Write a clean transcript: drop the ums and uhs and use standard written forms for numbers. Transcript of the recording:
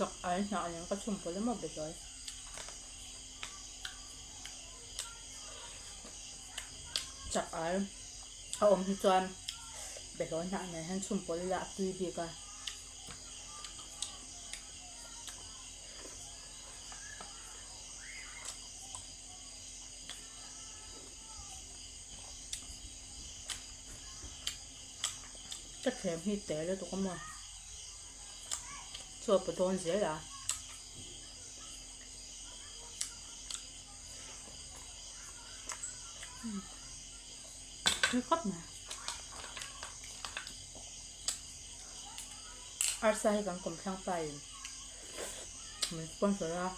Chak ai hnah nen ka chhum pawlh emaw behlawi. Chak ai a awm hi chuan behlawi hnah nen hian chhum pawlh ila a tui bik a. Ka thlem hi tel lutuk a maw chaw pa dawn zel a. Tui khawp mai. Arsa hi kan kawmthlang pa in min sponsor a.